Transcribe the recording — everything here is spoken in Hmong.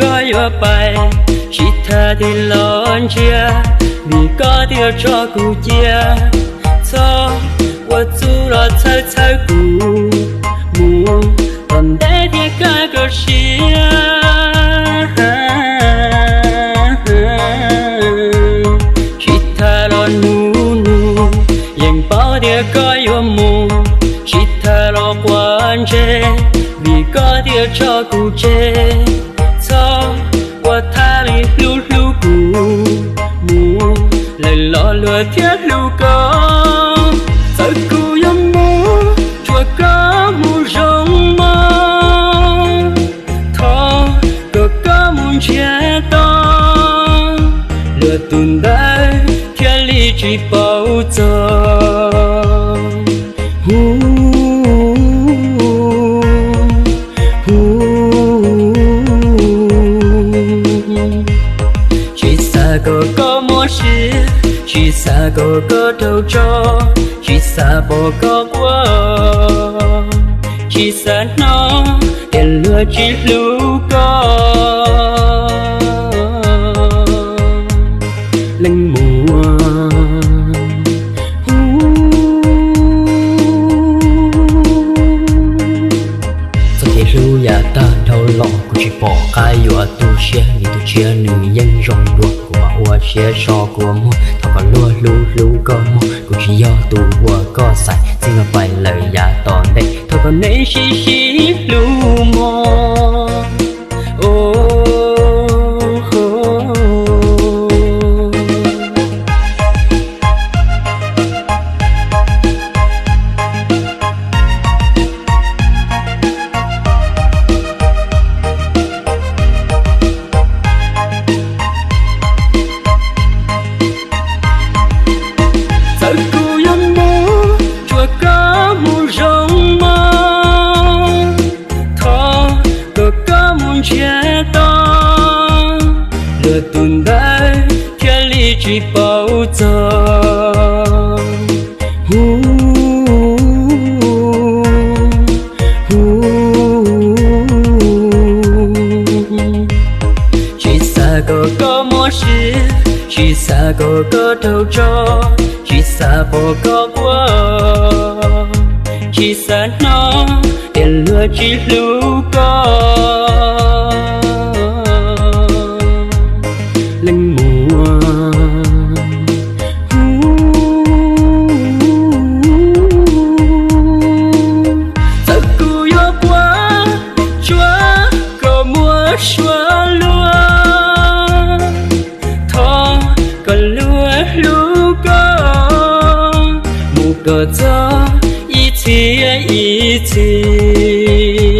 koj yuav pais, tsis tas tig los ntsia, vim koj twb yuav tso kuv cia. Txhob ua txuj los txhawj txhawj kuv, mus tom ntej thiaj kaj koj siab. Tsis tas los nug nug, yeej paub tias koj yuav mus, tsis tas los quav ntsej, vim koj twb yuav tso kuv tseg. Txhob ua thaj li hlub hlub kuv, mus lawm los luag thiaj hlub koj. Txawm kuv yuav mus, tsuas koj mus zoo mog, thov kom koj mus ntsiag to, luag tus ntawd thiaj li tsis paub txog. Hu, hu, tsis xav kom koj mob siab, tsis xav kom koj raug tso, tsis xav pom koj quaj, tsis xav hnov tias luag tsis hlub koj leej muam. Txoj kev hlub yav tag dhau los kuv tsis pom qab yuav tu siab, vim tus tshiab nws yeej zoo dua, kuv mam ua siab so kua muag, thov kom luag hlub hlub koj mog, kuv tsis yog tus uas koj xaiv, txij no pais lawm yav tom ntej thov kom neb sib sib hlub mog. Txawm kuv yuav mus, tsuas koj mus zoo mog, thov kom koj mus ntsiag to, luag tus ntawd thiaj li tsis paub txog. Hu, hu, tsis xav kom koj mob siab, tsis xav kom koj raug tso, tsis xav pom koj quaj, tsis xav hnov tias luag tsis hlub koj leej muam. Txawm kuv yuav quaj tsuag kom muaj suab luag, thov kom luag hlub koj mus kom txog ib txhis ib txhis.